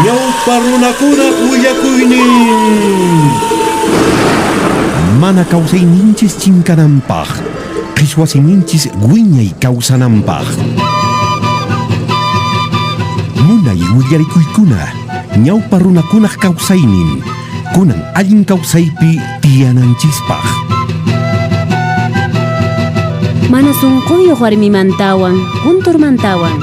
Ñawpa runakunaq willakuynin. Mana kawsayninchis chinkananpaq, qhichwa siminchis wiñay kawsananpaq. Munay willarikuykuna, ñawpa runakunaq kawsaynin, kunan allin kawsaypi tiyananchispaq. Mana sunquyuq warmimantawan, kunturmantawan.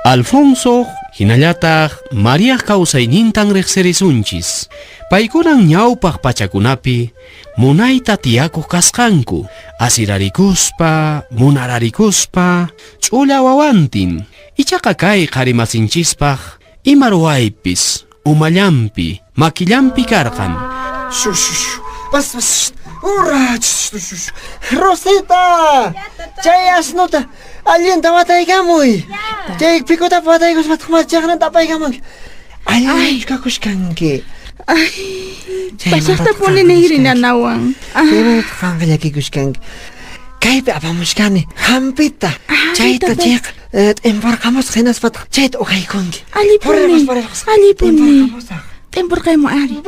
Alfonso hinallataq Mariaq kawsaynintan riqsirisunchis. Paykunan ñawpaq pachakunapi munayta tiyakuq kasqanku, asirarikuspa, munararikuspa, ch'ulla wawantin. Ichaqa kay qharimasinchispaq ima ruwaypis umallanpi, makillanpi karqan. Bas, bas, ura, Rosita, chay asnuta allinta wataykamuy. Chay picota wataykuspa chaqnanta apaykamuy. Allinchu kakushkanki. Ay, pasaqtapuni niyri nanawan. Chaymantataq qanqa llakikushkanki. Kaypi apamushkani hampita. Chayta chayqa t'imparqamusaq hinaspataq chayta uqaykunki. Allipuni, allipuni. T'imparqaymu ari.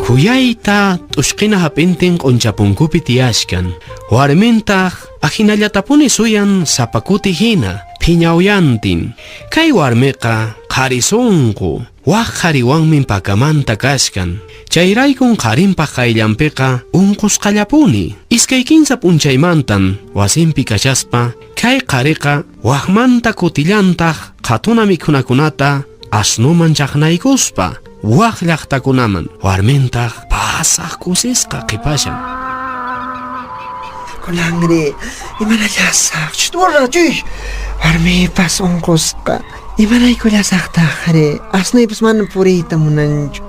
Khuyayta t'ushqina hap'intin q'unchapunkupi tiyashkan. Warmintaq ahinallatapuni suyan sapa kuti hina, phiñawyantin. Kay warmiqa qhari sunqu, wak qhariwanmi pakamanta kashkan. Chayraykun qharinpaq qayllanpiqa unqusqallapuni. Iskay kinsa p'unchaymantan wasinpi kashaspa kay qhariqa wakmanta kutillantaq qhatuna mikhunakunata asnuman chaqnaykuspa wak llaqtakunaman. Warmintaq pasaq kusisqa qhipashan. Kunanri imanallasaq churra chuy warmipas unqusqa imanaykullasaqtaqri asnuypas mana puriyta munanchu.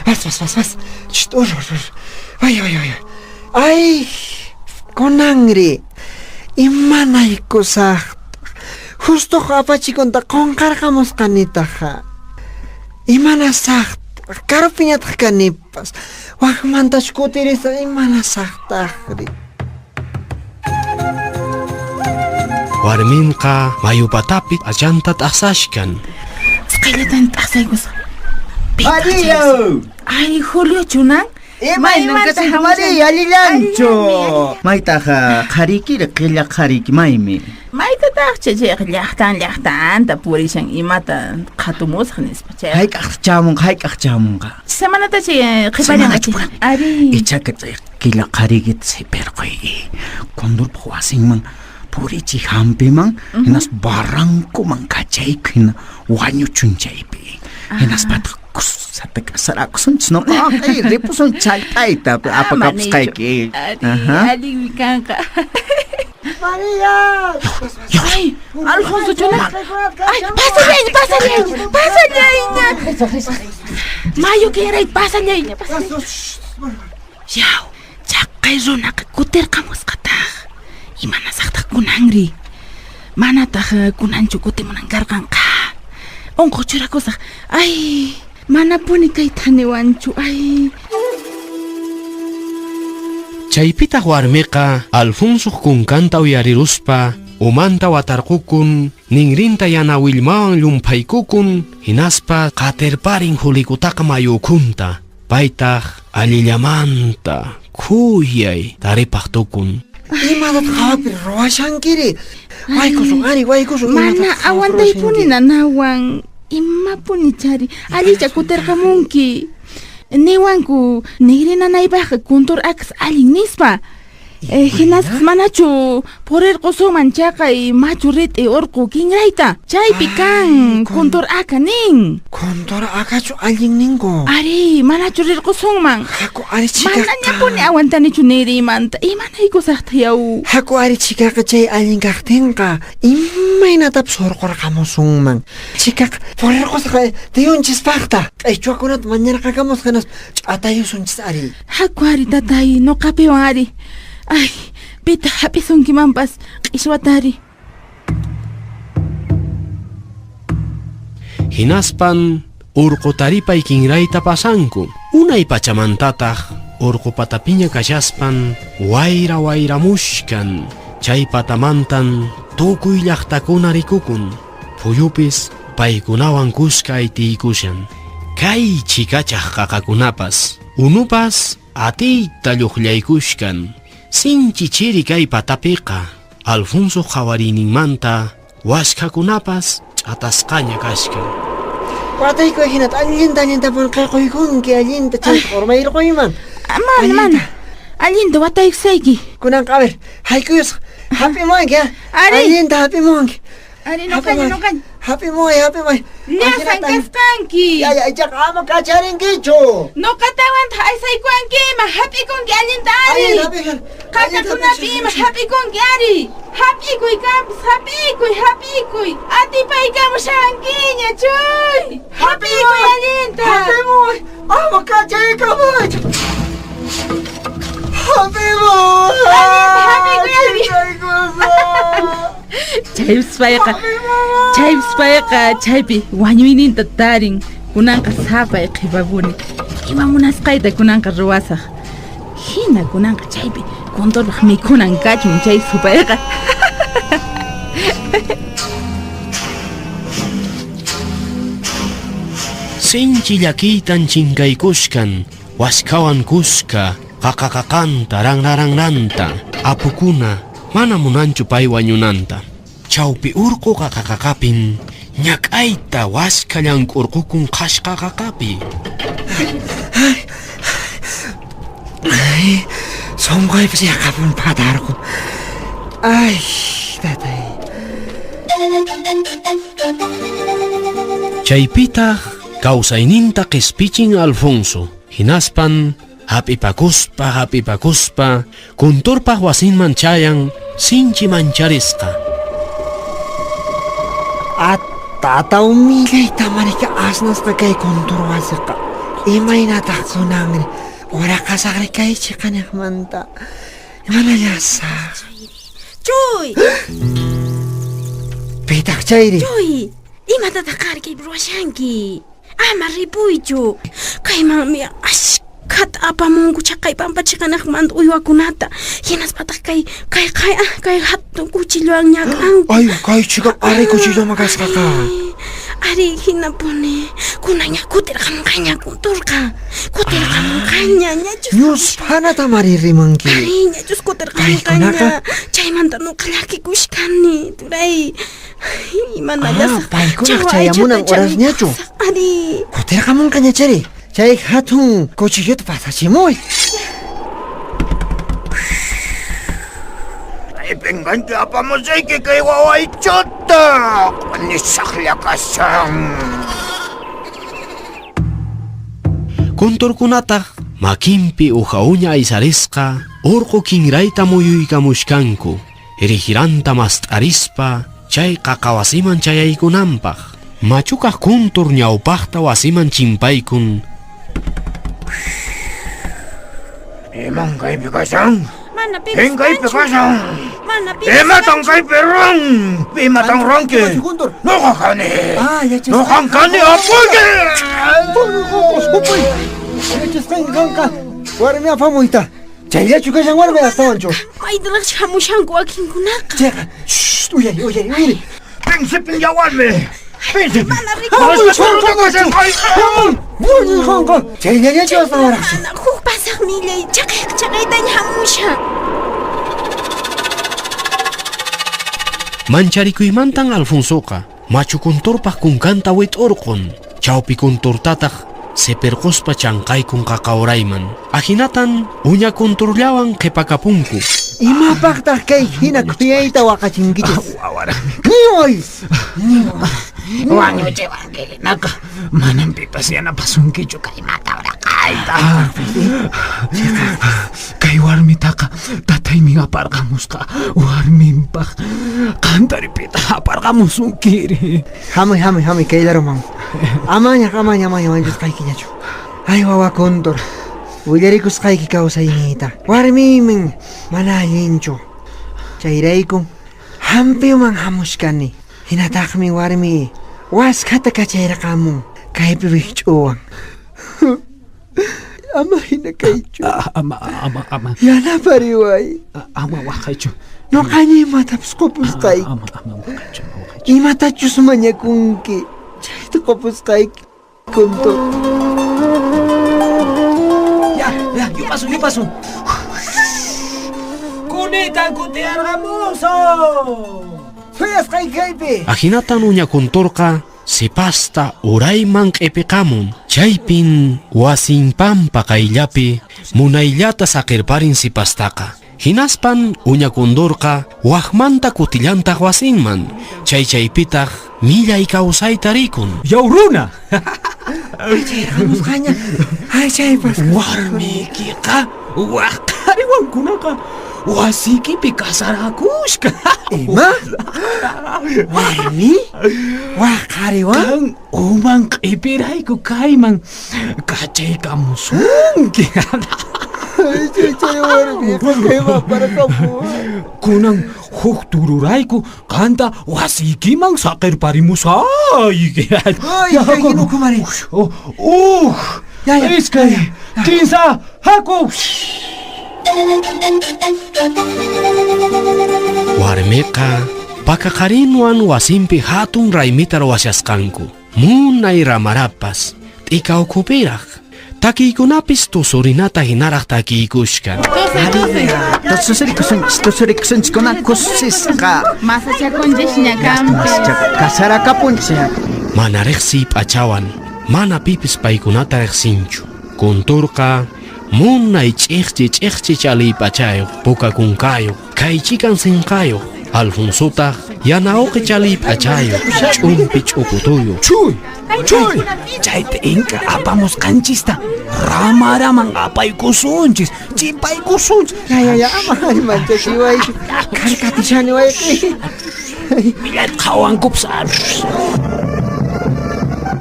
Bas bas bas bas churra ay ay ay ay kunanri imanaykusaqtaq justo apachikunta qunqarqamusqanitaqa imanasaqtaq karupiñataq kanipas wakmantachu kutirisa imanasaqtaqri. Warminqa mayupatapi p'achanta t'aqsashkan. Sqayllatan t'aqsaykusqa. Maria! Ay, Julio chunan. Imaynanta Maria, allillanchu. Maytaqa qharikiri qilla qhariki maymi. Maytataq chayqa llaqtan llaqtanta purishan imata qhatumusaq nispa chay. Hayk'aq chamunqa, hayk'aq chamunqa. Semanata chay qhipallan ari. Ichaqa chay qilla qharikita sipirquy. Kondorpaq wasinman purichi hampiman hinaspa barrancoman kachayku hina wañuchun chaypi. Hinaspataq kusata kasarakusunchis no ay ripusun challpayta apakapusqayki. Allinmi kanqa. Maria! Ay, Alfonso chuna. Ay, pasallayña, pasallayña, pasallayña. Mayu kiray, pasallayña, pasallayña. Yaw, chaqay runaqa kutirqamusqataq. Imanasaqtaq kunanri? Manataq kunanchu kutimunan karqanqa. Unquq churakusaq. Ay, manapuni kayta niwanchu. Ay. Chaypitaq warmiqa Alfonsoq kunkanta uyariruspa umanta watarqukun, ninrinta yana willmawan llumphaykukun, hinaspa qatirparin Julikutaqa mayukunta. Paytaq allillamanta khuyay taripaq tukun. Imatataq hawapi ruwashankiri? Waykusun ari, waykusun. Mana aguantaypuni nanawan. Imapuni chari, allicha kutirqamunki. Niwanku nigri nanaypaqqa kuntur akas allin nispa. Hinaspas manachu purirqusunman chaqay machu rit'i urqu kinrayta. Chaypi kan kuntur aka nin. Kuntur akachu allin ninku. Ari, manachu rirqusunman. Haku ari chikaqa. Manañapuni aguantanichu nirimanta. Imanaykusaqta yaw. Haku ari chikaqa chay allin kaqtinqa imaynatapas hurqurqamusunman. Chikaqa purirqusaq tiyunchispaqta. Q'ichwakunata mañarqakamusqa hinaspa ch'atayusunchis ari. Haku ari tatay, nuqapiwan ari. Ay, Pitaq hap'isunkimanpas q'ishwatari. Hinaspan urqu taripay kinrayta pasanku. Unay pachamantataq urqu patapiña kashaspan wayra wayramushkan. Chay patamantan tukuy llaqtakuna rikukun. Phuyupis paykunawan kuska aytiykushan. Kay chikachaq qaqakunapas unupas atiyta lluqllaykushkan. Sinchi chiri kay patapiqa Alfonso qhawariyninmanta waskhakunapas ch'atasqaña kashkan. Watayku hinata allinta allinta punqayquykunki allinta chayta urmayrquyman. Mana mana. Allinta wataykusayki. Kunanqa a ver, haykuyusqa. Hap'imuwanki, allinta hap'imuwanki. Ari noqaña noqaña. Hap'imuway, hap'imuway. Llasan kasqanki. Ya, ya, ichaqa ama kacharinkichu. Noqatawantaq aysaykuwanki ima hap'ikunki allinta ari. Qaqakunapi ima hap'ikunki ari. Hap'ikuy kanpas, hap'ikuy, hap'ikuy. Atipaykamushawankiña, chuy. Hap'ikuy allinta. Hap'imuway. Ama kachaykamuwaychu. Hap'imuway. Allinta hap'ikuy ari. Chaypis payqa chaypi wañuyninta tarin. Kunanqa sapay qhipapuni. Ima munasqayta kunanqa ruwasaq. Hina kunanqa chaypi kunturpaq mikhunan kachun chay supayqa. Sinchi llakiytan chinkaykushkan waskawan kuska qaqaqaqanta ranraranranta apukuna mana munanchu pay wañunanta. Chawpi urqu qaqaqaqapin ñak'ayta waska llank'urqukun qhashqaqaqapi. Ay, sunquypas yaqapun phatarqun. Ay, tatay. Chaypitaq kawsayninta qispichin Alfonso. Hinaspan hap'ipakuspa hap'ipakuspa kunturpaq wasinman chayan sinchi mancharisqa. Tata humillayta marika asnasqa kay kuntur wasiqa. Imaynataq kunanri uraqasaqri kay chiqaniqmanta. Manallasaq. Chuy! Pitaq chayri? Chuy! Imatataq qari kaypi ruwashanki? Ama ripuychu. Kaymanmi ashkhata apamunku chaqay pampa chiqaniqmanta uywakunata. Hinaspataq kay hatun kuchilluwan ñak'anku. Ay, kay chika ari kuchilluman kasqaqa. Ari hinapuni. Kunanña kutirqamunqaña kunturqa. Kutirqamunqaña ñachus. Ñusphanata mari rimanki. Ari ñachus kutirqamunqaña. Chaymanta nuqa llakikushkani, turay. Imanallasaq. Paykunaq chayamunan horasñachu. Ari. Kutirqamunqaña chari. Chay hatun cuchilluta pasachimuy. Kaypinqanki apamusayki kay wawaychata. Nisaqlla kashan. Kunturkunataq makinpi uha uña aysarisqa urqu kinrayta muyuykamushkanku. Rijiranta mast'arispa chay qaqawasiman chayaykunanpaq. Machukaq kuntur ñawpaqta wasiman chimpaykun. Iman kaypi kashan? Mana pipas kaypi kashan? Mana pipas Imatan kaypi ruwan? Imatan ruwanki? Nuqa kani. Nuqan kani apuyki. Yachasqanki qanqa warmi apamuyta. Chayllachu kashan warmi astawanchu. Maytaraqchu hamushanku wakinkunaqa. Chayqa, shh, uyari, uyari, uyari. Pinsipin yawarmi. Pinsipin. Mana rikuchu. Chayllañachu astawanraqchu. Mana huk pasaq millay chaqaytaña hamushan. Mancharikuymantan Alfonsoqa machu kunturpaq kunkanta wit'urqun. Chawpi kunturtataq sipirquspa chanqaykun qaqawrayman. Ahinatan uña kunturllawan qhipakapunku. Imapaqtaq kay hina khuyayta waqachinkichis? Wawaraqmi. Niway! Wañuchiwanki hinaqa manam pipas yanapasunkichu kaymata uraqayta. Kay warmitaqa tataymi aparqamusqa warminpaq. Qantari pitaq aparqamusunkiri. Hamuy, hamuy, hamuy kay laruman. Amaña, amaña, amaña wañusqaykiñachu. Ay, wawa kuntur. Willarikusqayki kawsayniyta. Warmiymin mana allinchu. Chayraykun hampiman hamushkani. Hinataqmi warmi waskhata kachayraqamun kaypi wikch'uwan. Ama hina kaychu. Ama ama ama. Yanapariway. Ama waqaychu. Noqaña imatapas qupusqayki. Ama ama waqaychu, ama waqaychu. Imatachus mañakunki chayta qupusqayki, kuntur. Ya, ya, yupasun, yupasun. Kunitan kutiyarqamusun. Suyasqayki kaypi. Ahinatan uña kunturqa sipasta urayman q'ipiqamun. Chaypin wasinpampa qayllapi munayllata saqirparin sipastaqa. Hinaspan uña kundurqa waqmanta kutillantaq wasinman. Chay chaypitaq millay kawsayta rikun. Yaw runa. Chayraqamusqaña. Ay, chaypas. Warmiykiqa waq qhariwankunaqa wasiykipi kasarakushka. Ima? Warmi? Waq qhariwan? Qan uman q'ipirayku kayman kachaykamusunki. Ay, chay chay warmiqa kayman aparqamuwan. Kunan huk tururayku qanta wasiykiman saqirparimusayki. Ay, kay ukhumari. Uj, Ya, ya, iskay, ya, ya. kinsa, haku. Warmiqa pakaqarinwan wasinpi hatun raymita ruwashasqanku. Munay ramarapas, t'ika ukhupiraq. Takiykunapis tusurinata hinaraq takiykushkan. Tusuy, tusuy. Tusurikusunchis, tusurikusunchis kunan kusisqa. Masachakunchis ñakampi. Kasarakapunchis. Mana riqsiy p'achawan, mana pipis paykunata riqsinchu. Kunturqa munay ch'iqchi ch'iqchi chaliy p'achayuq, puka kunkayuq, kaychikan sinqayuq. Alfonsotaq yana uqi chaliy p'achayuq, ch'umpi ch'uputuyuq. Chuy, chuy, chay t'inka apamusqanchista ramaraman apaykusunchis, chimpaykusunchis. Ya, ya, ya, ama ari manchachiwaychu. Karkatishani wayqi. Millayta qhawankupas.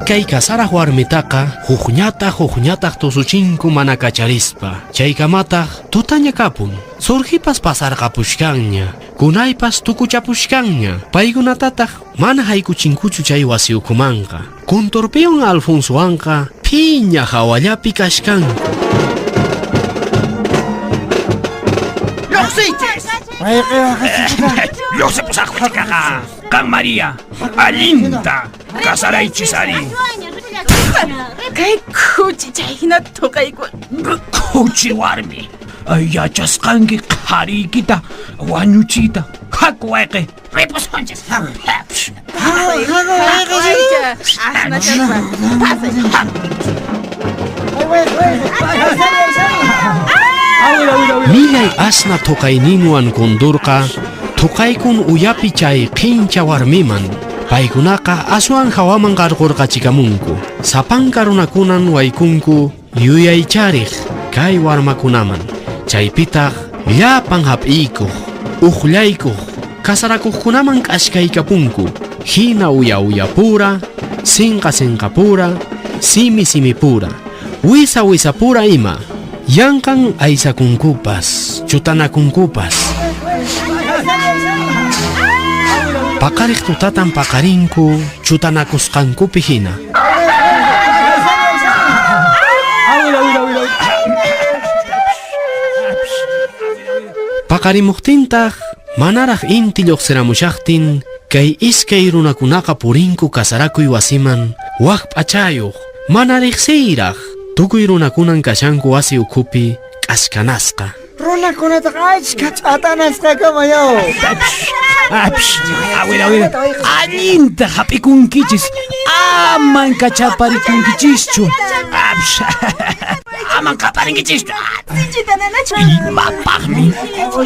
Kay kasaraq warmitaqa hukñataq hukñataq tusuchinku mana kacharispa. Chaykamataq tutaña kapun. Surgipas pasarqapushkanña, kunaypas tukuchapushkanña. Paykunatataq mana haykuchinkuchu chay wasi ukhumanqa. Kunturpiwan Alfonsowanqa phiña hawallapi kashkanku. Lluqsiychis. Wayqi waqachikuqa. Lluqsipusaqku chikaqa. Qan María, allinta kasaraychis ari. Kay khuchi chay hinata thuqayku. Khuchi warmi, yachasqanki qhariykita wañuchiyta. Haku wayqi, ripusunchis. Waycha, asnachaspa. Pasay. Ay, wayqi, wayqi. Millay asna thuqayninwan kundurqa thuqaykun uyapi chay qhincha warmiman. Paykunaqa aswan hawaman qarqurqachikamunku. Sapanka runakunan waykunku yuyaychariq kay warmakunaman. Chaypitaq llapan hap'iykuq, uqllaykuq, kasarakuqkunaman k'ashkaykapunku. Hina uya uyapura, sinqa sinqapura, simi simipura, wisa wisapura ima. Yanqan aysakunkupas, chutanakunkupas. Paqariq tutatan paqarinku chutanakusqankupi hina. Paqarimuqtintaq manaraq inti lluqsiramushaqtin kay iskay runakunaqa purinku kasarakuy wasiman waq p'achayuq, mana riqsiyraq. Tukuy runakunan kashanku wasi ukhupi k'ashkanasqa. Runakunataqa achka ch'atanasqa kamayaw. Awira, awira. Allinta hap'ikunkichis. Aman kachaparikunkichishchu. Aman qaparinkichischu. Sinchita nanachu. Imapaqmi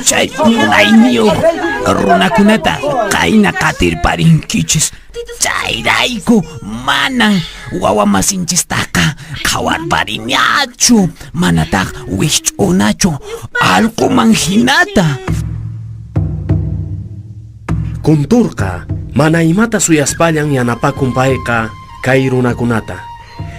chay munayniyuq runakunata qayna qatirparinkichis. Chayrayku manan wawamasinchistaqa qhawarparinachu, manataq wikch'unachu allquman hinata. Kunturqa mana imata suyaspallan yanapakun payqa kay runakunata.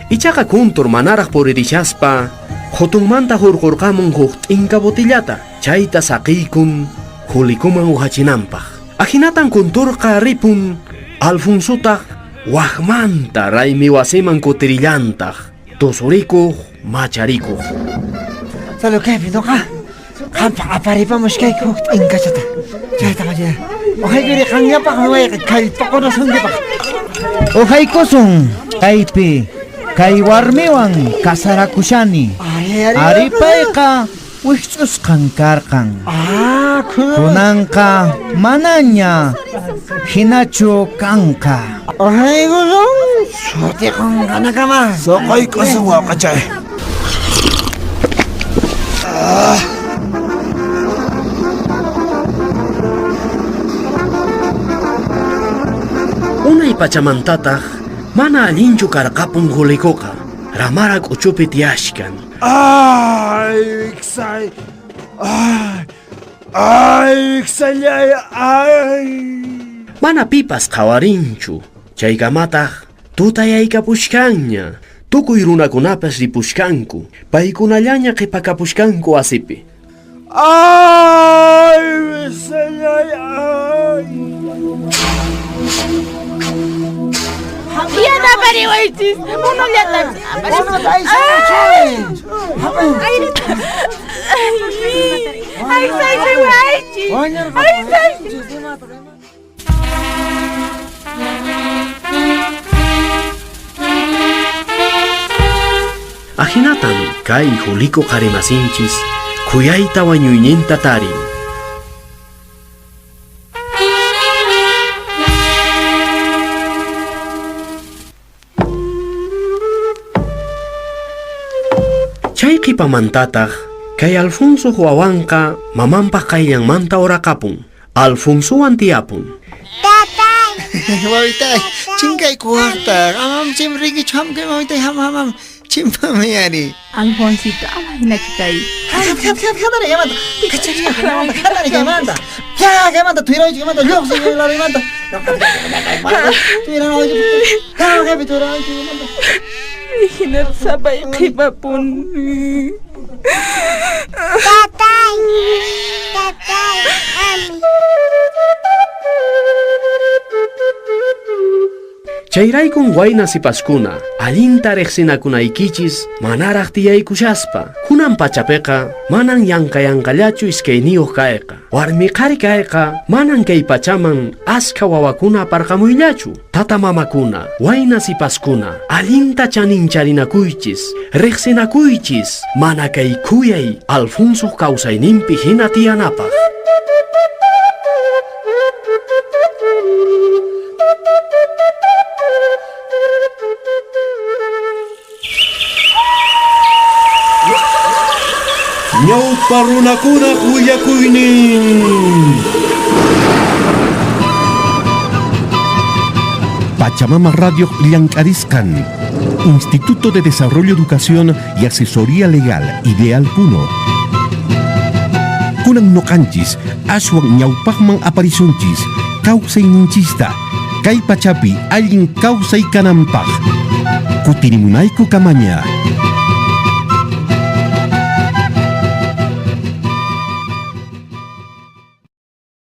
Ichaqa kuntur manaraq puririshaspa hutunmanta hurqurqamun huk t'inka botillata. Chayta saqiykun Julikuman uhachinanpaq. Ahinatan kunturqa ripun, Alfonsotaq waqmanta raymi wasiman kutirillantaq, tusurikuq, macharikuq. Salo kaypi noqa qampaq aparipamushkayki huk t'inkachata. Chayta machaya. Uhaykuri qanllapaqmi wayqi kallpaqunasunchikpaq. Uhaykusun kaypi kay warmiwan kasarakushani. Ari payqa wikch'usqan karqan. Kunanqa manaña hinachu kanqa. Uhaykusun sutiqunqanakama. Soqaykusun wawqachay. Unay pachamantataq mana allinchu karqapun Julikuqa, ramara k'uchupi tiyashkan. Ay, wiksay. Ay, ay, wiksallay, ay. Mana pipas qhawarinchu, chaykamataq tutayaykapushkanña. Tukuy runakunapas ripushkanku, paykunallaña qhipakapushkanku wasipi. Ay, wiksallay, ay. Yanapariwaychis, unullata Aysaychiwaychis. Aysaychis. Ahinatan kay Juliku qharimasinchis khuyayta wañuyninta tarin. Chay qhipamantataq kay Alfonso wawanqa mamanpaq qayllanmanta uraqapun. Alfonsowan tiyapun. Tatay. Wawitay, chinkaykuwaqtaq. Amam chimrinkichu hamkay wawitay ham ham ham. Chimpami ari. Alfonsito, ama hinachu kay. Hinata sapay qhipapun. Tatay. Tatay, ami. Chayraykun wayna sipaskuna allinta riqsinakunaykichis manaraq tiyaykushaspa. Kunan pachapiqa manan yanqayanqallachu iskayniyuq kayqa. Warmi qhari kayqa manan kay pachaman askha wawakuna aparqamuyllachu. Tata mamakuna, wayna sipaskuna allinta chanincharинakuychis, riqsinakuychis, mana kay khuyay Alfonsoq kawsayninpi hina tiyanapaq. Ñawpa runakunaq willakuynin. Pachamama Radio Llank'arisqan, Instituto de Desarrollo, Educación y Asesoría Legal, Ideal Puno. Kunan noqanchis, ashwan ñawpaqman aparisunchis, kawsayninchista, kay pachapi allin kawsay kananpaq. Kutirimunayku kamaña.